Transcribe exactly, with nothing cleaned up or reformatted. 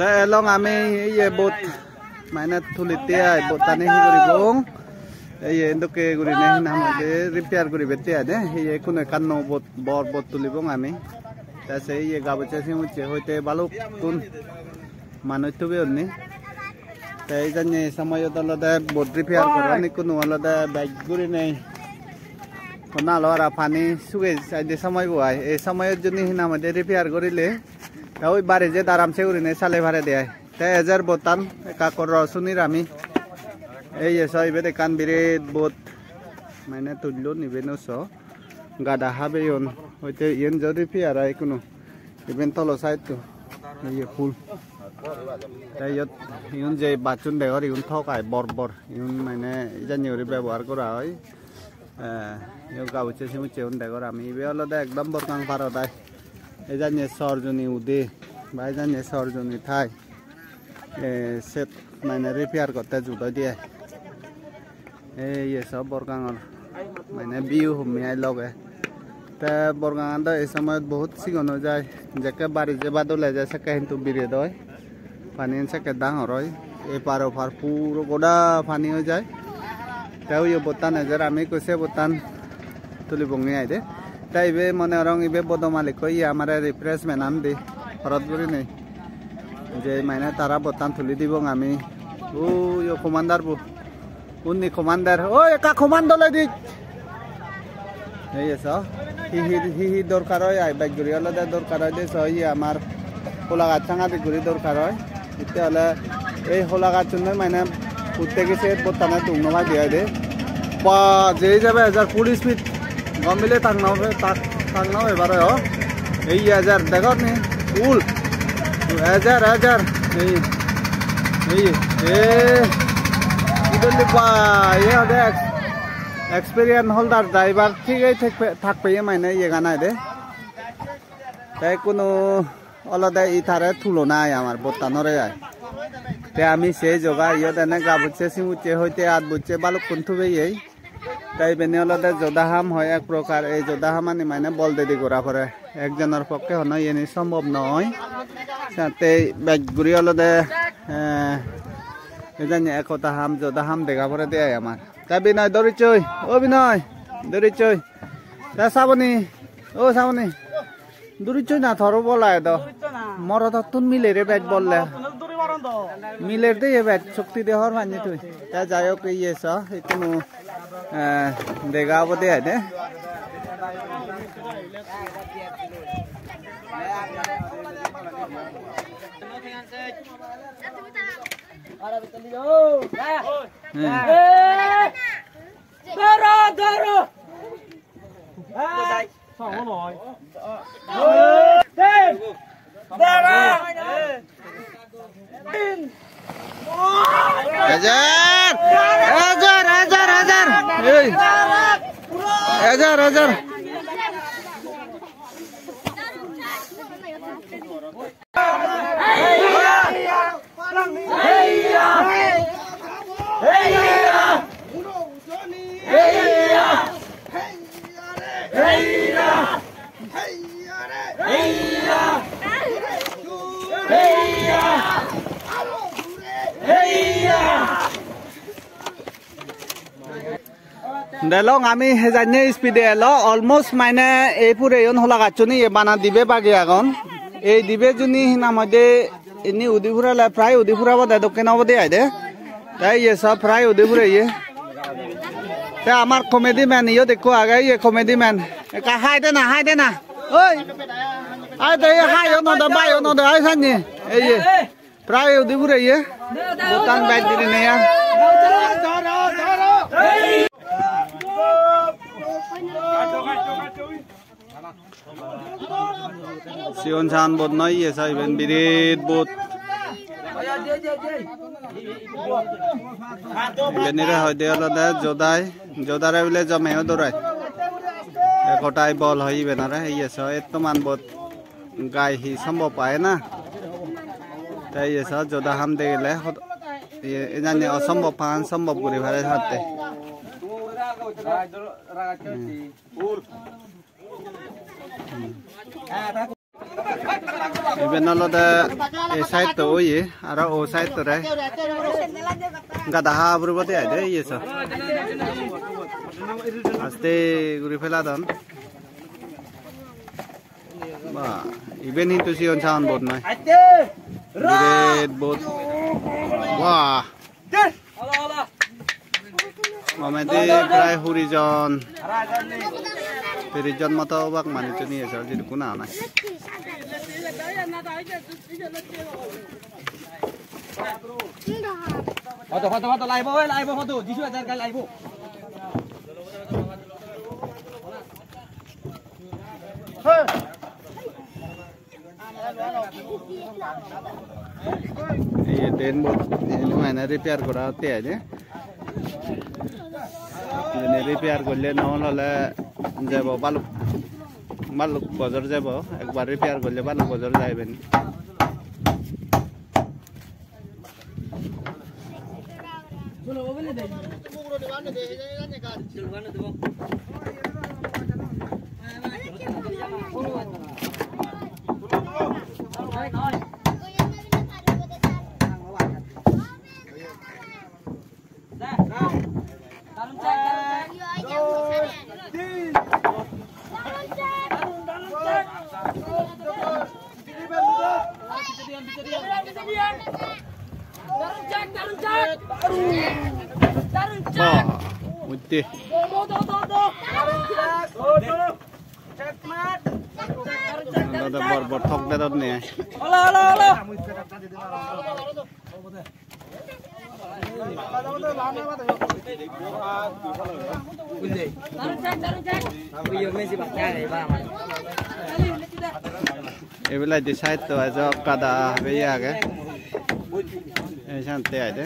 Te elong ami iye boat mane tulitte ai, boat ani hi guribong? Iye dokke gurine hi nang hoide repair guribette ai de. Iye kuno ekkan nuo boat, bor boat tulibong ami. Te se iye gabucche simucche hoite balukkun manuj tubeyonni. Te ijanni somoyot olode boat repair goron, ikkunu olode bej gurinei. Honna alo ara pani suge saide somoy bo ai. Ei somoyot juni hi nang hoide repair gorile, te oi bari je aramse gurinei sale parede ai. Te ejer boat-tan ekka ekka ro sunir ami. Ei ye so ibet ekkan biret boat mane tullon, iben o so. Gada habeyon. Hoite iyen jo repair ai ikkunu. Iben tolo side-to. Iye pool. Te iyot igun je bachchun degor, igun thok ai bor bor. Igun mane ijanni guri bebohar gora oi. Eh, iyot gabucche simucche un degor ami. Ibe olode ekdom Borgang parot ai. Ijanni sor juni ude, ba ijanni sor juni thai. Eh, set mane repair gotte judoi de ai. Ei ye so Borgangor mane view hommi ai loge. Te Borgangan do ei somoyot bohut sigon oi jai. Jekke bari jeba dole jai sekke hintu biret oi. Paniyan sekke dangor oi. Epar opar puro goda pani oi jai. Te uyo boat-tan ejer, ami ekku se boat-tan tulibonge ai de. Te ibe mone gorong ibe bodo malikko iye amare refreshment an di horot gurinei. Je mane tara boat-tan tuli dibong ami. Uyo commander bo. Undi commander. Oi, ekka command dole dik. Ei eso. Hi hi, hi hi dorkar oi ai, bej guri olode dorkar oi de so iye amar hola gaj sanga dik guri dorkar oi. Itte ole ei hola gajchun noi mane utte gise boat-tane tung no pai de ai de. Ba, jei jabe ejer full speed. Gom bile tang no, tang, tang no ebar o. Ei ejer degor ni? Ul. Ejer, ejer. Ei. Ei. E. Idolli ba, ye ode ex-, experience holder driver thik ei thik pe-, thak peye mane ye ganai de. Te ikkunu olode itare tulona ai amar boat-tanore ai. Te ami sei joga iyot ene gabucche simucche hoite at bucche balukkun tubeyei. Te ibeni olode joda ham hoi ek prokar, ei joda hamani mane bol dedi gora pore. Ekjonor pokke hono iyeni sombhob noi. Te bej guri olode, eh, ejani ekota ham, joda ham dega pore de ai amar. Te Binoy dorichoi, o Binoy, dorichoi. Te Saboni, o Saboni. Durichoi na toro bola edo. Durichoi na. Morodottun milere bej bolle. Morodottun duri maron do. Miler de ye bej shokti de hor panni tui. Te jai hok iye so, ikkunu, eh, dega obo de ai de. Hmm. Doro, doro. Ejer! Ejer, ejer, ejer! Ei! Ejer, ejer! Delong ami hejanne speed-e elo, almost mane ei pureyon hola gacchun iye bana dibe bagi agon. Ei dibe juni hi nang hoide inni udi purele prai udi purabo de dokken obode ai de. Te iye so prai udi pureye. Te amar comedy man iyot ekko age, iye comedy man. Ekka hai de na, hai de na. Oi. Ai de, hai o no de, bai o no de, ai sanni. Ei ye. Prai udi pureye. Botan bej diri ne ya. Sigon sagon boat noi, iye sa iben biret boat. Iben ire hoide olode jodai, jodare bile jomeyo dorai. Ekotai bol hoi ibenore, iye so ettoman boat gai hi sombhob paye na. Te iye so joda ham degile hot-, iye, ejani osombhob pan sombhob guri pare satte. Hmm. Iben olode ei side-to oye, aro o side-tore gada ha puribo de ai de, iye so. Aste guri peladon. Ba, iben hintu sigon sagon boat noi. Biret boat. Wah. Mamedi prai huri jon, tiris jon moto obak manuj tuni ejer, jidukkun agon ai. Hoto, hoto, hoto, laibo, oi, laibo, hoto, Jisu ejer gai laibo. Ei den boat, iyeni mane repair gora otte ai de. Iyeni repair gorle no ole jebo baluk, baluk bojor jebo. Ekbar repair gorle baluk bojor jai iben. Bah, utte. Dada bor bor thok dedon ne. Ebeladi side-to ejo gada habe iye age. Ei sante ai de.